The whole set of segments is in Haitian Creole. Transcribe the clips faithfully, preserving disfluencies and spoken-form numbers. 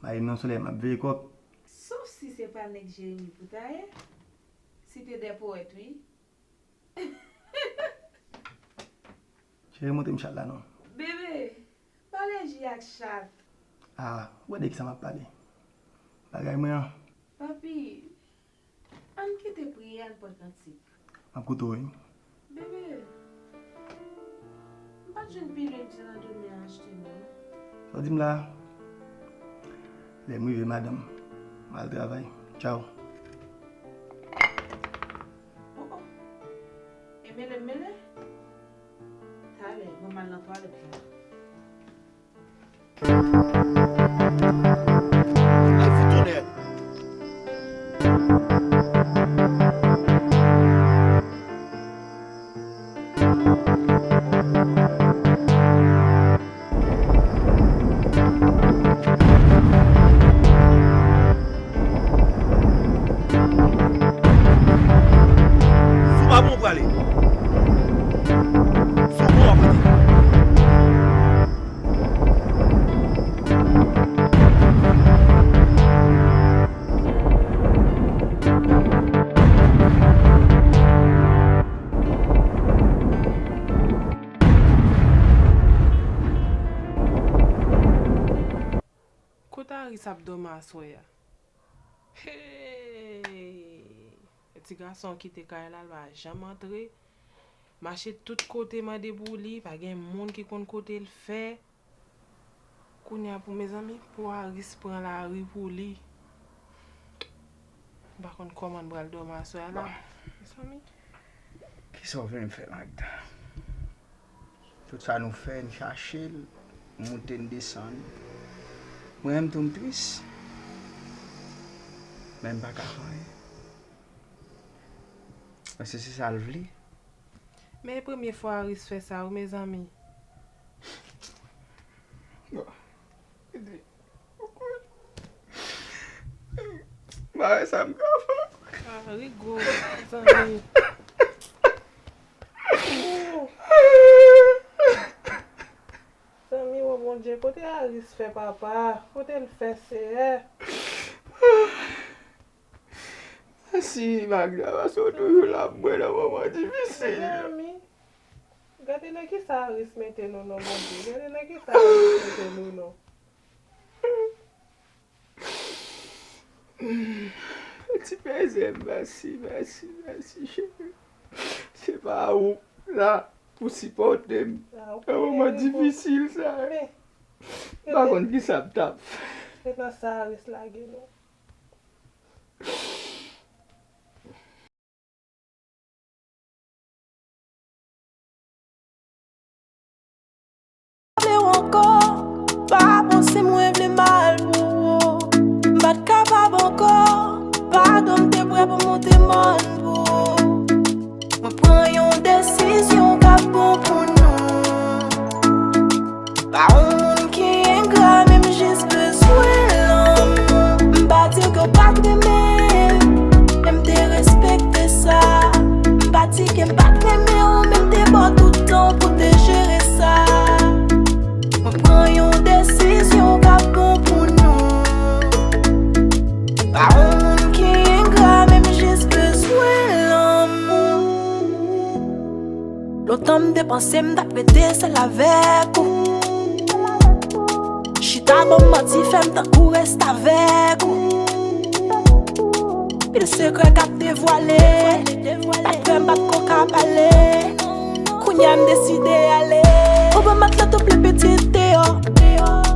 Ay, nan solèy, m ap veye kòk. Sof si se pa nèg Jeremi pou ta ye. Cité des poètes, wi. Cheri, montre m chat la non. Bebe, pa alèji ak chat. Ah, ou wè de kisa m ap pale. Bagay mwen an. Papi, ann kite priye, ann pran kantik. M ap koute w, wi. Bebe, m pa t jwenn pilil ti nan dòmi an achte non. Sa w di m la? Lè m rive, madanm, m al travay. Tchaw. Oh, oh. E mele m mele? Talè, mwen m al nan twalèt la. Ay, fout tonnè! Si w pa bon, w prale. Si w bon, w ap rete. Kote Aris ap dòmi aswè a? Hey! Ti gason an kite kay la, l pa janm antre. Mache tout kote mande pou li, pa gen moun ki konn kote l fè. Kounye a pou, mezanmi, pou Aris pran lari pou li. M pa konn kòman l pral dòmi aswè a la. Bon. Mezanmi. Kisa w vle m fè, Magda? Tout sa nou fè, n chache l, moute n desann. Mwen menm tou m tris, men m pa ka fè anyen. Paske se sa l vle. Men e premye fwa Aris fè sa wi, mezanmi. Bon. Bagay sa m ka fè. Ah, Rigo, zanmi. Zanmi, o Bondye, kote Aris fè papa? Kote l fè Seyè? Mèsi, Magda, paske w toujou la pou mwen nan moman difisil. Mezanmi, gade nan kisa Aris mete nou non, Bondye. Gade nan kisa Aris mete nou non. Ti peze m, mèsi, mèsi, mèsi, cheri. Se pa ou la pou sipòte m nan moman difisil sa. M pa konn kisa m t ap fè. Se nan sa Aris lage nou. Vle w ankò, pa panse mwen vle mal pou ou. M pa t kapab ankò, padon m te prè pou monte mòn pou ou. Mwen pran yon desizyon k ap bon pou nou. Pa yon moun ki engra, men m jis bezwen lanmou. M pa di w ke w pa t renmen, men m te respekte sa. M pa di ke m pa t renmen w, men m te ba w tout tan pou te jere sa. Mwen pran yon desizyon k ap bon pou nou. Pa yon moun ki engra, men m jis bezwen lanmou. Lontan m te panse m t ap rete sèl avèk ou. Chita ban m manti, fè m tankou restavèk ou. Pil sekrè k ap devwale, fè m pa t ko ka pale. Kounye a m deside ale. Ou ban m ak lòt ou pli pitit deyò.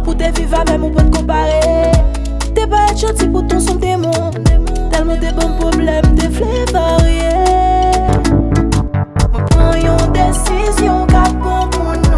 Pou te viv avè m ou pran konpare. Te parèt janti poutan w se yon demon. Tèlman te ban m pwoblèm, te vle varye. Mwen pran yon desizyon k ap bon pou nou.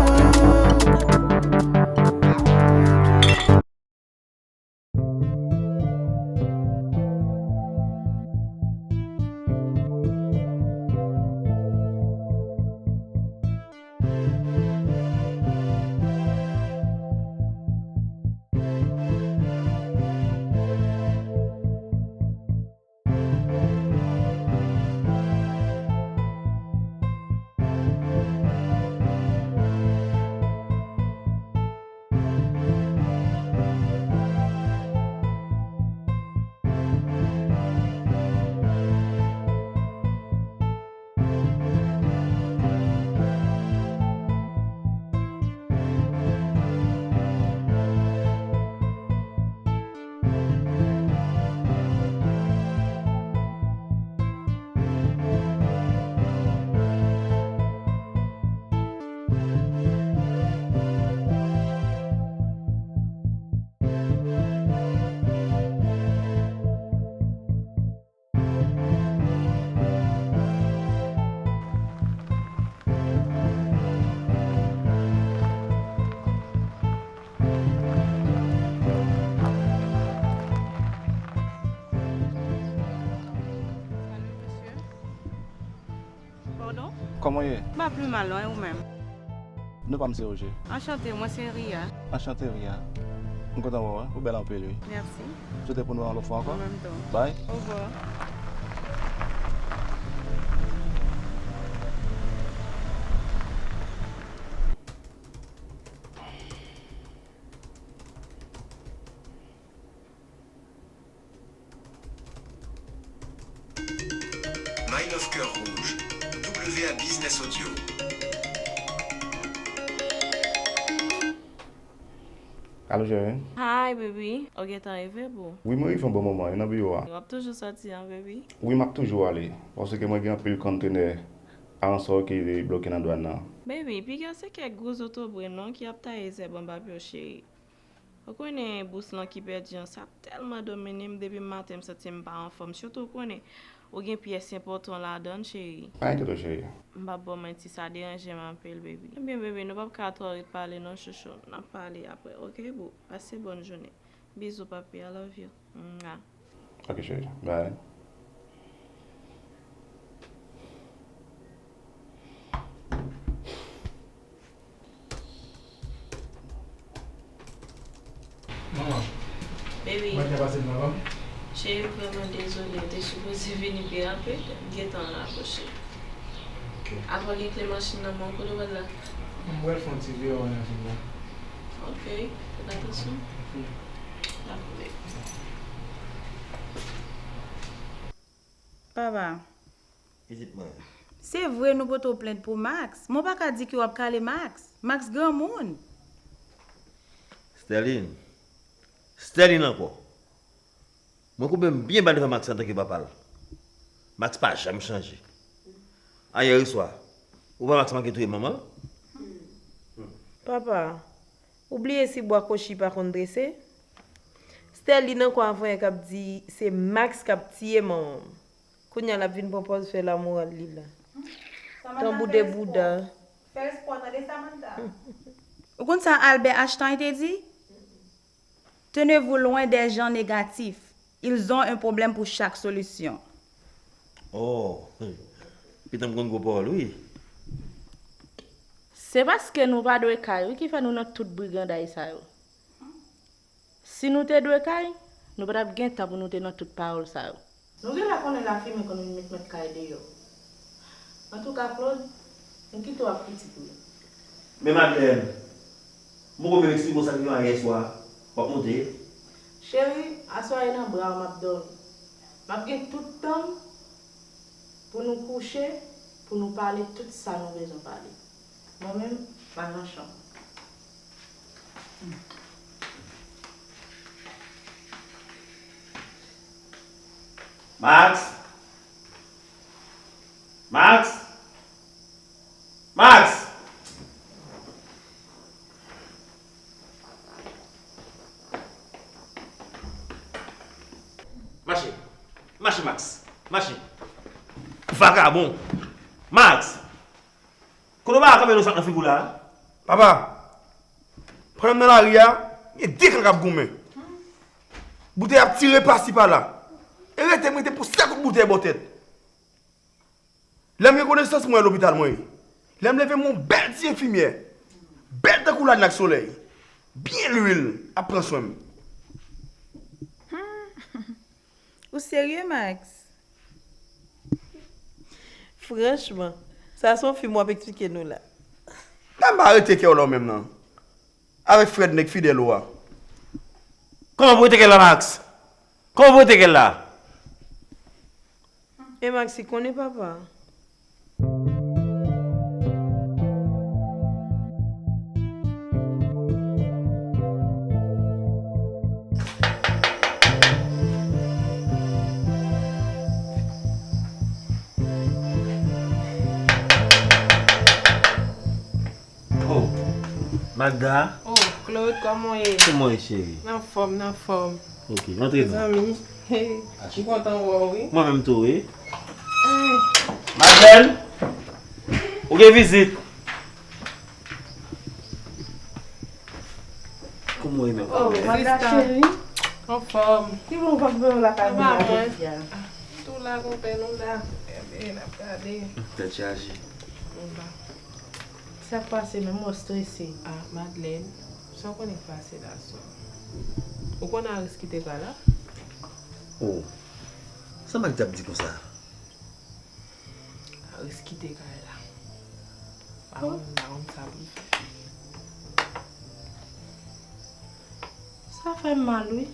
Non? Kòman w ye? M pa pi mal non, e ou menm? Non pa m se Roger. Anchante, mwen se Ria. Anchante, Ria. M kontan wè w, wi. Ou bèl anpil, wi. Mèsi. M swete pou nou wè yon lòt fwa ankò. Ou menm tou. Bye. Ovwa. Mind of Cœur Rouge, W A Business Audio. Alo, cheri. Hi, baby. Ou gentan rive, boo? Wi, mwen rive yon bon moman, wi, nan biwo a. W ap toujou sòti an, baby? Wi, m ap toujou ale, paske mwen gen anpil kontenè aransò ki bloke nan dwàn nan. Baby, piga se kèk gwo zotobre non ki ap taye zèb anba pye w, cheri. Ou konnen bous lan ki pèdi an, sa tèlman domine m, depi maten m santi m pa anfòm, sitou ou konnen ou gen pyès enpòtan ladan l, cheri. Pa enkyete w, cheri. M p ap ba w manti, sa deranje m anpil, baby. Ebyen, baby, nou p ap ka twò ret pale non, chouchou. N ap pale apre, oke, boo? Pase bòn jounen. Bizou, papi, I love you. Mwa. Oke, cheri. Bye. Manman, Baby, mwen te pase nan vanm. Cheri, m vrèman dezole, ou te sipoze vini pi rapid, m gentan raproche. Ok. Apa w gen kle machin nan men w, kote w pral la? M pral fè yon ti vire nan vil la. Ok, fè atansyon. Ok. Dakò, baby. Papa, Pitit mwen. Se vre nou pote w plent pou Max, men w pa ka di ke w ap kale Max. Max granmoun. Sterline. Sterline ankò. Mwen koube m byen ba devan Max antanke papa l. Max pa janm chanje. Ayè swa, ou pa Max manke touye manman l? Papa, ou bliye si bwa kochi pa konn drese? Sterline ankò avanyè k ap di se Max k ap tiye manman m. Kounye a l ap vin pran pòz fè lamoral li la. Tanbou de bouda. Fè espò, tande Samantha. Ou konn sa Albert Einstein te di? Tenez-vous loin des gens négatifs. Ils ont un problème pour chaque solution. Oh, pitit m konn gwo pawòl wi. Se paske nou pa dwe kay wi ki fè nou nan tout briganday sa yo. Si nou te dwe kay, nou pa t ap gen tan pou nou te nan tout pawòl sa yo. Nou genlè konnen lafimen konn vin met mèt kay deyò. Antouka Claude, m kite w ak pitit ou yo. Men Madlèn, m poko menm eksplike w sa k rive m ayè swa, w ap monte? Cheri, aswè a e nan bra w m ap dòmi. M ap gen tout tan m pou nou kouche, pou nou pale tout sa nou bezwen pale. Mwen menm, m al nan chanm. Max! Max! Max! Mache! Mache, Max! Mache! Vagabon! Max! Kote w pa kanpe nan sak nan figi w la a? Papa, pandan m nan lari a, gen de kan k ap goumen. Boutèy ap tire pasi pala. E rete m rete pou sèl kout boutèy bò tèt. Lè m gen konesans, m wè lopital mwen ye. Lè m leve, m wè yon bèl ti enfimyè. Bèl tankou lalin ak solèy. Byen lwil, ap pran swen m. Ou serye, Max? Franchman, sa se yon fim w ap eksplike nou la. Menm pa rete kè w la w menm nan. Avèk frèt nèg fidèl ou a. Kòman pou rete kè l la, Max? Kòman pou rete kè l la? E Maxi konnen papa. Oh, Magda. Oh, Claude, kòman w ye? Kòman w ye, cheri? M anfòm, m anfòm. Ok, rantre non. Zanmi, m kontan wè w, wi. Mwen menm tou, wi. Madlèn, ou gen vizit. Kòman w ye menm? Oh, Magda cheri. Anfòm. Ki bon w pa vin lakay mwen jodi a? Tou la, konpè, nou la. E n ap gade. Tèt chaje. Bon, ba. Sa k pase menm, ou strese? Ah, Madeleine, sa w konnen k pase la, sè? Ou konnen Aris kite kay la? Oh, sa Magda ap di konsa? Aris kite kay la. Pa konn, pa konn sa pou l fè. Sa fè m mal, wi.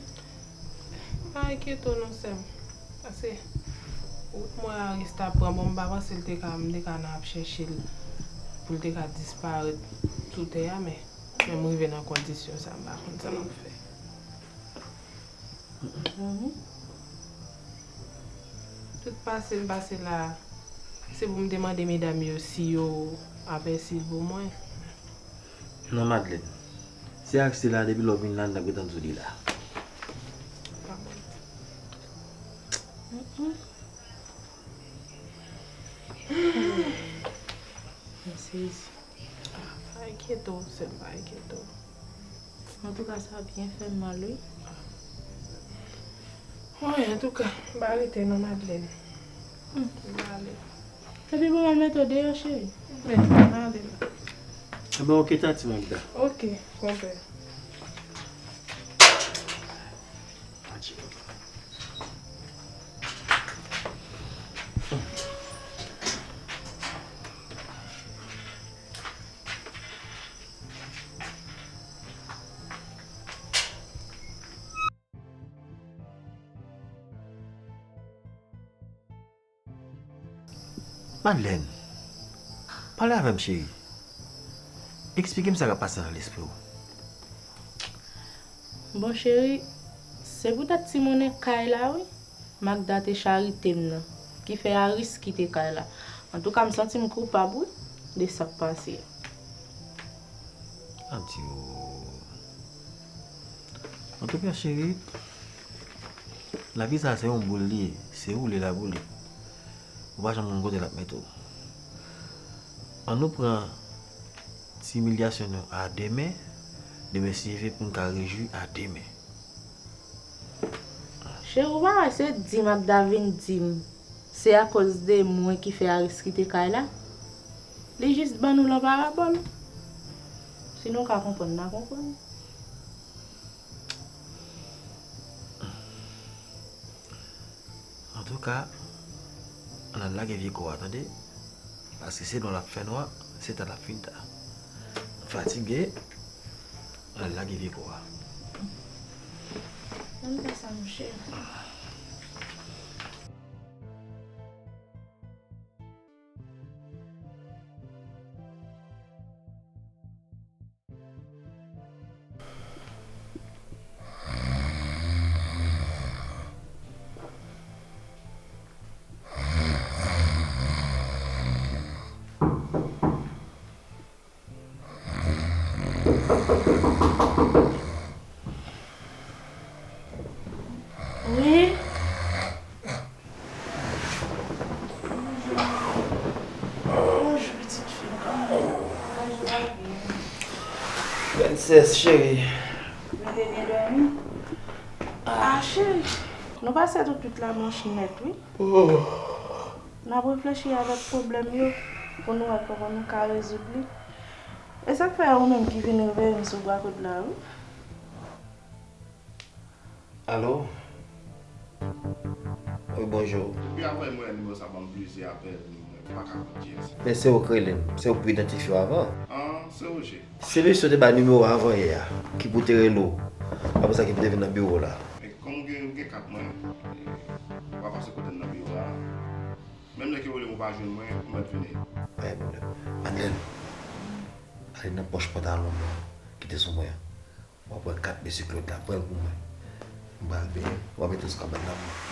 Pa enkyete w non, sè m. Paske wout mwen Aris t ap pran, bon, m pa panse l te ka, m te ka nan ap chèche l pou l te ka disparèt sou tè a, men, men m rive nan kondisyon sa, m pa konn sa m ap fè. Mhm. Tout pase m pase la, se pou m te mande medam yo si yo apèsi l pou mwen. Non, Madeleine. Si Aris te la, depi lè w vin la, n t ap gentan di w li la. Mm-mm. M sezi. Ah, pa enkyete w, sè m, pa enkyete w. Antouka, sa byen fè m mal, wi. Wi, antouka, m pa rete non, Madeleine. Hmm. M ale. Epi pou m al mete w deyò, cheri. Men, m ale la. Ebyen, oke, tanti Magda. Oke, konpè. Madeleine, pale avè m, cheri. Eksplike m sa k ap pase nan lespri w. Bon, cheri, se poutèt ti monnen kay la, wi. Magda te charite m nan, ki fè Aris kite kay la. Antouka, m santi m koupab, wi, de sa k pase a. Adyo. Antouka, cheri, lavi sa a se yon boul li ye, se ou li la boule. Ou pa janm konn kote l ap mete w. Ann nou pran ti imilyasyon nou a demen, demen si Dye vle pou n ka rejwi a demen. Cheri, ou pa wè se di Magda vin di m se akoz de mwen ki fè Aris kite kay la? Li jis ban nou lan parabòl. Si nou ka konprann, n a konprann. Antouka, ann al lage vye kò a, tande? Paske se nwa l ap fè nwa, se ta l ap fin ta. M fatige, ann al lage vye kò a. Ann fè sa, monchè. Wi. Bonjou, pitit fi m, kòman w ye? Prensès, cheri. Ou te byen dòmi? Ah, cheri. Nou pase tout, tout la blanch nèt, wi. Oh. N ap reflechi avèk pwoblèm yo pou nou wè kòman nou ka rezoud li. E sa k fè ou menm ki vin reveye m sou bwa koud la, wi. Alo? Wi, bonjou. Depi avan m wè nimewo sa ban m plizyè apèl, mwen pa ka konn kiyès. Men se ou k rele m, se ou k pou idantifye w avan. An, se Roger. Se mesye w te bay nimewo a avan yè a, ki pou te rele w. Apre sa, ki pou te vin nan biwo la. Men kòm ou gen, ou gen kat mwen, e, ou pa pase kote m nan biwo a. Menm lè ke w rele m ou pa jwenn mwen, ou mèt vini. Pa gen pwoblèm. Madeleine, ale nan pòch pantalon mwen ki te sou mwen an. W ap wè kat mesye Claude la, pran l pou mwen. M pral benyen, w ap mete l sou kabann la pou mwen.